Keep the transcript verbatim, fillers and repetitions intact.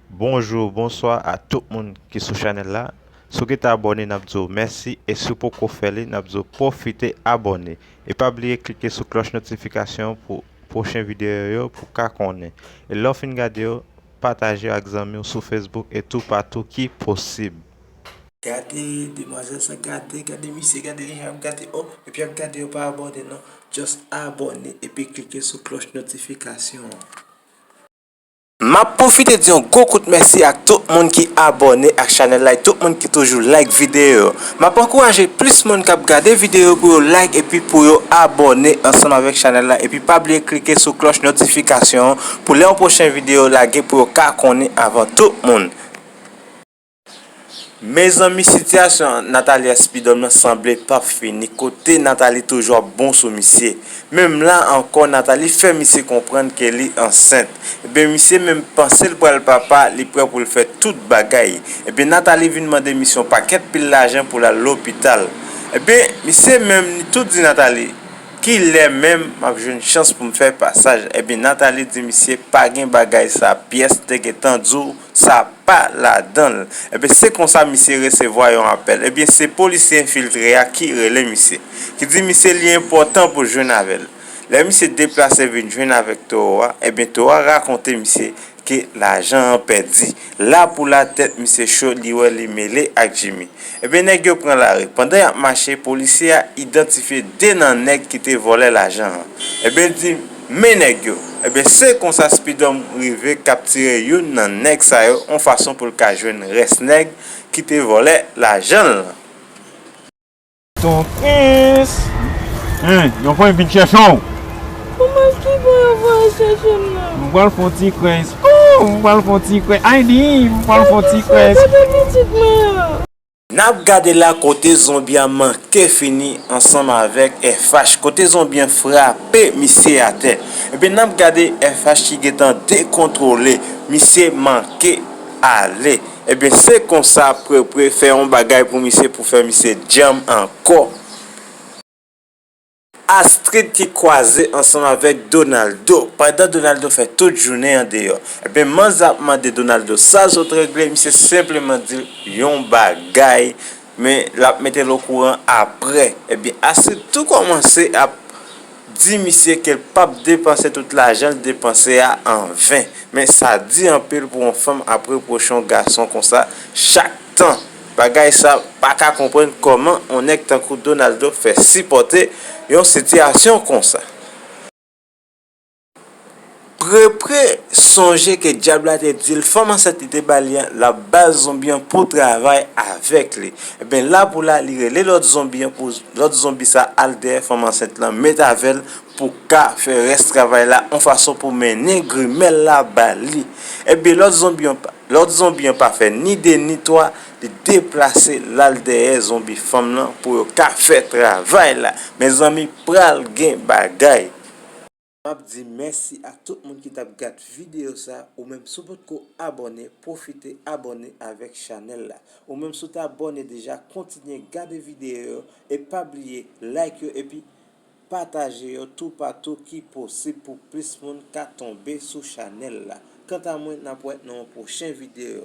Bonjou, bonswa a tout moun ki sou chanèl la. Si w gentan abòne, n ap di w mèsi, e si w poko fè li, n ap di w pwofite abòne. E pa bliye klike sou klòch notifikasyon pou pwochen videyo yo pou w ka konnen. E lè w fin gade yo, pataje yo ak zanmi w sou Facebook e toupatou ki posib. Gade demwazèl sa, gade, gade misye, gade li jan ap gade, oh, epi ap gade yo pa abòne non. Just abòne epi klike sou klòch notifikasyon an. M ap pwofite di yon gwo kout mèsi ak tout moun ki abòne ak chanèl la e tout moun ki toujou like videyo yo. M ap ankouraje plis moun k ap gade videyo yo pou yo like epi pou yo abòne ansanm avèk chanèl la epi pa bliye klike sou klòch notifikasyon an pou lè yon pwochen videyo lage pou yo ka konnen avan tout moun. Mezanmi, sitiyasyon Nathalie ak Speedhomme nan sanble p ap fini, kote Nathalie toujou ap bon sou misye. Menm la ankò, Nathalie fè misye konprann ke li ansent. Ebyen, misye menm panse l pral papa, li prè pou l fè tout bagay. Ebyen, Nathalie vin mande misye yon pakèt pil lajan pou l al lopital. Ebyen, misye menm, li tou di Nathalie, kilè menm m ap jwenn chans pou m fè pasaj? Ebyen, Nathalie di misye, pa gen bagay sa, pyès te gentan di w, sa pa ladan l. Ebyen, se konsa misye resevwa yon apèl. Ebyen, se polisye enfiltre a ki rele misye, ki di misye li enpòtan pou l jwenn avè l. Lè misye deplase vin jwenn avèk towo a, ebyen, towo a rakonte misye ke lajan an pèdi. La pou la, tèt misye cho, li wè li mele ak Jimmy. Ebyen, nèg yo pran lari. Pandan y ap mache, polisye a idantifye de nan nèg ki te vòlè lajan an. Ebyen, di, men nèg yo. Ebyen, se konsa Speedhomme rive kaptire youn nan nèg sa yo, yon fason pou l ka jwenn rès nèg ki te vòlè lajan l lan. Ton kens. Hein, yon fanm vin chèche w. Kòman ki fanm ap vin chèche m nan? M pral fè yon ti krens. Oh, m pral fè yon ti krens. Ay, di, m pral fè yon ti krens. Kote pitit mwen an? N ap gade la kote zonbi a manke fini ansanm avèk F H, kote zonbi an frape misye atè. Ebyen, n ap gade F H ki gentan dekontwole, misye manke ale. Ebyen, se konsa Prepre fè yon bagay pou misye, pou fè misye djanm ankò. Astrid ki kwaze ansanm avèk Donaldo, pandan Donaldo fè tout jounen an deyò. Ebyen, manzè ap mande Donaldo sa zòt regle, misye senpleman di l yon bagay, men l ap mete l okouran aprè. Ebyen, Astrid tou kòmanse ap di misye ke l p ap depanse tout lajan l depanse a an ven. Men sa di anpil pou yon fanm ap repwoche yon gason konsa chak tan. Bagay sa pa ka konprann kòman yon nèg tankou Donaldo fè sipòte yon sitiyasyon konsa. Prepre sonje ke dyab la te di l fanm ansent li te ba li an, l ap ba l zonbi an pou travay avèk li. Ebyen, la pou la, li rele lòt zonbi an pou lòt zonbi sa al dèyè fanm ansent lan, met avè l pou ka fè rès travay la yon fason pou mennen grimèl la ba li. Ebyen, lòt zonbi an pa, lòt zonbi an pa fè ni de ni twa, li deplase l al dèyè zonbi fanm lan pou yo ka fè travay la. Mezanmi, pral gen bagay. M ap di mèsi ak tout moun ki t ap gad videyo sa, ou menm si w potko abòne, pwofite abòne avèk chanèl la. Ou menm si w te abòne deja, kontinye gade videyo yo e pa bliye like yo epi pataje yo toupatou ki posib pou plis moun ka tonbe sou chanèl la. Kanta mwen, n ap wè nan yon pwochen videyo.